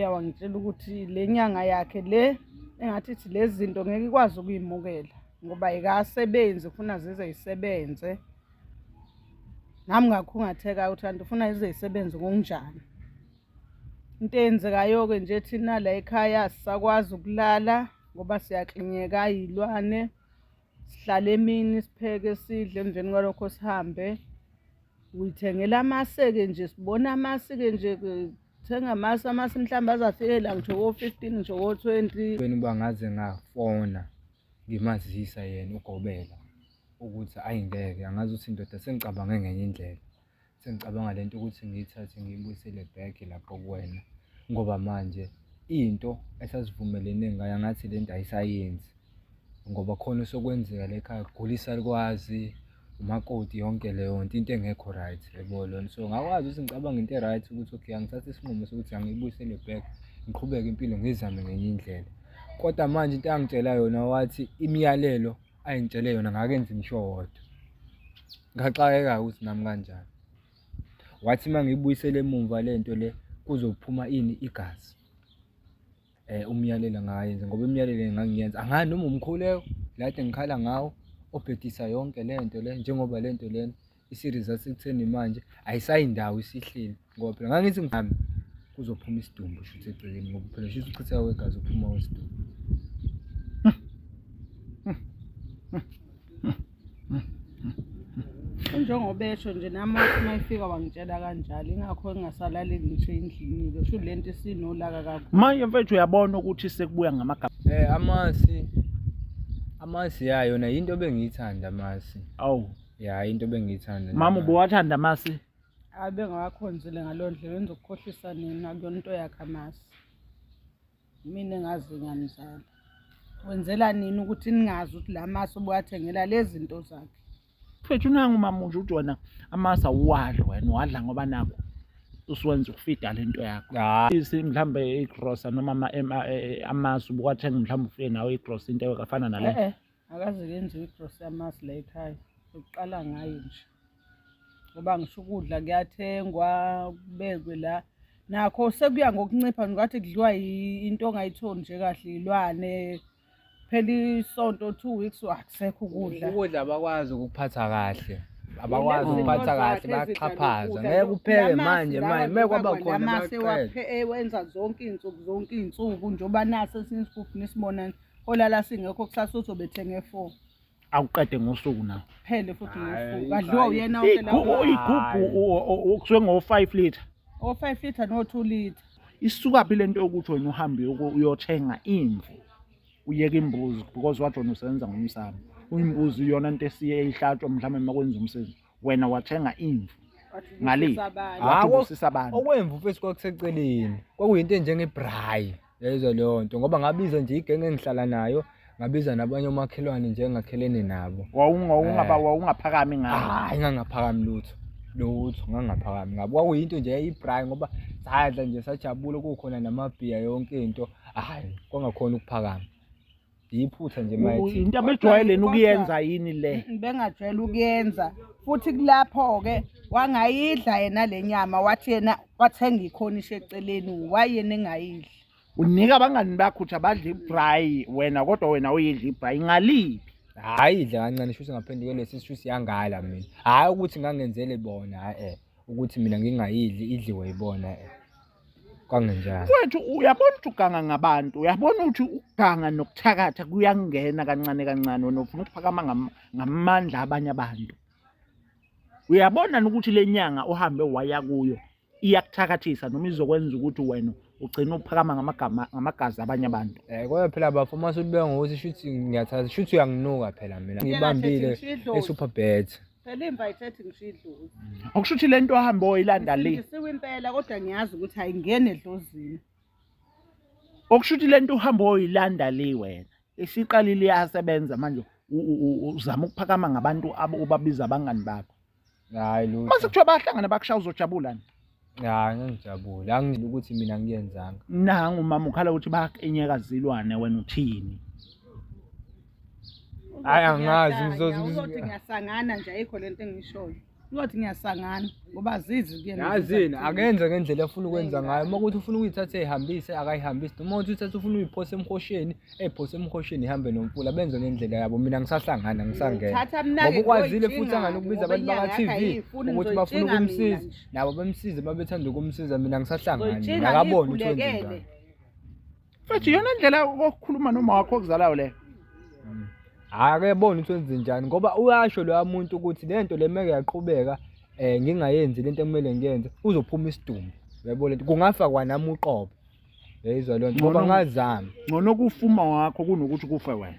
Wangitshela ukuthi le nyanga yakhe le engathi ithi lezi zinto ngeke ikwazi ukuyimukela ngoba ayikasebenzi, ufuna zize yisebenze. Nami ngakhungatheka ukuthi kanti ufuna ize yisebenze ngokunjani. Into eyenzekayo-ke nje thina la ekhaya asisakwazi ukulala ngoba siyaklinyeka iy'lwane. Sihlala emini sipheke sidle, emveni kwalokho sihambe. Uyithengela amasi-ke nje, sibona amasi-ke nje, thenga amasi, amasi mhlawumbe aze afike la ngisho ko-15 ngisho ko-20. Wena uba ngaze ngafona ngimazisa yena ugobela ukuthi ayi ngeke, angazi ukuthi indoda sengicabange ngenye indlela. Sengicabanga lento ukuthi ngiyithathe ngiyibuyisele back lapho kuwena ngoba manje into esasivumelene ngayo angathi lento ayisayenzi ngoba khona osokwenzeka la ekhaya kugula isalukazi, umakoti, yonke leyo nto, into engekho right yabo lona. So ngakwazi ukuthi ngicabange into e-right ukuthi okay angithathe isinqumo sokuthi angiyibuyisele back ngiqhubeke impilo ngizame ngenye indlela. Kodwa manje into angitshela yona wathi imiyalelo ayingitshele yona ngakenzi ngisho owodwa. Ngaxakeka ukuthi nami kanjani. Wathi uma ngiyibuyisele emumva le nto le kuzophuma ini igazi. Umyalelo angayenza ngoba imiyalelo engangiyenza angani noma umkhuleko la kade ngikhala ngawo obhedisa yonke le nto le njengoba le nto lena isi-result ekutheni manje ayisayindawo isihleli ngoba phela ngangithi ngihame kuzophuma isidumbu shuthi egcekeni ngoba phela shuthi uchitheka kwegazi uphuma kwesidumbu. Njengoba esho nje nami wathi uma efika wangitshela kanjalo, ingakho ngingasalaleli ngisho endlini-ke, kusho le nto isinolaka kakhulu. Manje mfethu uyabona ukuthi sekubuya ngamagama. Amasi ya yona yinto ebengiyithanda amasi. Awu. Ya into ebengiyithanda. Mama ubuwathanda amasi? Abengawakhonzile ngaleyo ndlela, wenza ukukhohlisa nina kuyona into yakhe amasi. Mina engazi ngiyamzala. Wenzela nini ukuthi ningazi ukuthi la masi ubuwathengela lezi zinto zakhe? Mfethu nangu umama nje uthi wena amasi awuwadli wena uwadla ngoba nakho usuwenza ukufida lento yakho. Hayi. Mhlambe igrosa noma amasi ubuwathenga mhlambe ufike nawe igrosa into efana nale. Eh, akaze kenziwe igrosa yamasi la ekhaya. Uqala ngayo nje. Ngoba ngisho ukudla kuyathengwa kubekwe la. Nakho sekuya ngokuncipha ngathi kudliwa into ongayitholi nje kahle ilwane. Phela isonto 2 weeks akusekho ukudla. Ukudla abakwazi ukuphatha kahle. Abakwazi ukuphatha kahle bayaxhaphaza. Ngeke upheke manje manje meke kwaba khona baqeda. Ewenza zonke izinsuku zonke izinsuku njengoba naso esinye isigubhu nisibona olala singekho kusasa uzobethenga 4. Awuqede ngosuku na. Phele futhi ngosuku. Adliwa uyena wonke lawo. Igubhu okusuke ngo 5 liter. O 5 liter no 2 liter. Isuka phi lento yokuthi wena uhambe uyothenga imvu? Uyeka imbuzi because wathi wena usebenza ngomsamo. Imbuzi iyona into esiye ihlatshwa mhlawumbe uma kwenza umsebenzi. Wena wathenga imvu. Ngale. Wathi ubusisa abantu. Okwemvu mfethu kwakuseceleni. Kwakuyinto enjengebraai. Yayizwa leyo nto ngoba ngabiza nje igenge engihlala nayo, ngabiza nabanye omakhelwane nje engakhelene nabo. Wawungaphakami ngabo. Hayi ngangaphakami lutho. Lutho ngangaphakami ngabo. Kwakuyinto nje eyayibraai ngoba sadla nje sajabula kukhona namabhiya yonke into. Hayi kwangakhona ukuphakama. Yiphutha nje mayethi. Into abejwayele ukuyenza yini le? Bengajwayele ukuyenza. Futhi kulapho ke wangayidla yena le nyama wathi yena wathenga ikhonishi eceleni wayena engayidli. Unika abangani bakho ukuthi abadle ibraai wena kodwa wena uyidla ibraai ngaliphi? Hayi idla kancane shuthi ngaphendukelwe sishuthi yangala mina. Hayi ukuthi ngangenzele bona hayi ukuthi mina ngingayidli idliwe yibona. Kwangenjalo. Mfowethu uyabona ukuthi uganga ngabantu, uyabona ukuthi ukuganga nokuthakatha kuyangena kancane kancane wena ufuna ukuphakama ngamandla abanye abantu. Uyabona ukuthi le nyanga ohambe waya kuyo iyakuthakathisa noma izokwenza ukuthi wena ugcine uphakama ngamagama ngamagazi abanye abantu. Kodwa phela bafo uma usulibeka ngokuthi shuthi ngiyathatha shuthi uyanginuka phela mina. Ngibambile e-Superbet. Phela imva ayithethi ngisho idlozi. Okusho ukuthi le nto ohambe oyilanda le. Ngisiwe impela kodwa ngiyazi ukuthi ayingeni edlozini. Okusho ukuthi le nto uhambe oyilanda le wena isiqalile iyasebenza manje uzama ukuphakama ngabantu obabiza abangani bakho. Hayi lutho. Mase kuthiwa bayahlangana bakushaya uzojabula ni? Hayi ngangijabula. Angizwa ukuthi mina ngiyenzanga. Nangu umama ukhala ukuthi bayakenyeka zilwane wena uthini? Hayi angazi ngizothi ngiyasangana nje ayikho lento engishoyo. Uyothi ngiyasangana ngoba azizi kuyena. Yazini akenze ngendlela afuna ukwenza ngayo. Uma kuthi ufuna ukuyithatha eyihambise akayihambise. Noma uthi uthatha ufuna uyiphose emhosheni, eyiphose emhosheni ihambe nomfula benze ngendlela yabo. Mina ngisahlangana ngisangena. Thatha mina-ke Ngoba ukwazile futhi ngizoyitshinga-ke, angane ukubiza ngoba abantu inyanga yakhe baka-TV ayiyifuni, ukuthi bafuna ngizoyitshinga mina ukumsiza. nje. Nabo bemsize uma bethanda ukumsiza mina ngisahlangana. Ngizoyitshinga Akaboni ukuthi wenze ngiyikhulekele. njani. Mfethu iyona ndlela yokukhuluma noma wakho okuzalayo leyo. Hhayi akeboni ukuthi wenze njani ngoba uyasho loya muntu ukuthi le nto le meke yaqhubeka ngingayenzi lento ekumele ngiyenze uzophuma isidumbu. Uyayibona lento kungafa kwanami uqobo. Uyayizwa leyo nto ngoba Ngcono- ngazama. Ngcono kufa uma wakho kunokuthi kufe wena.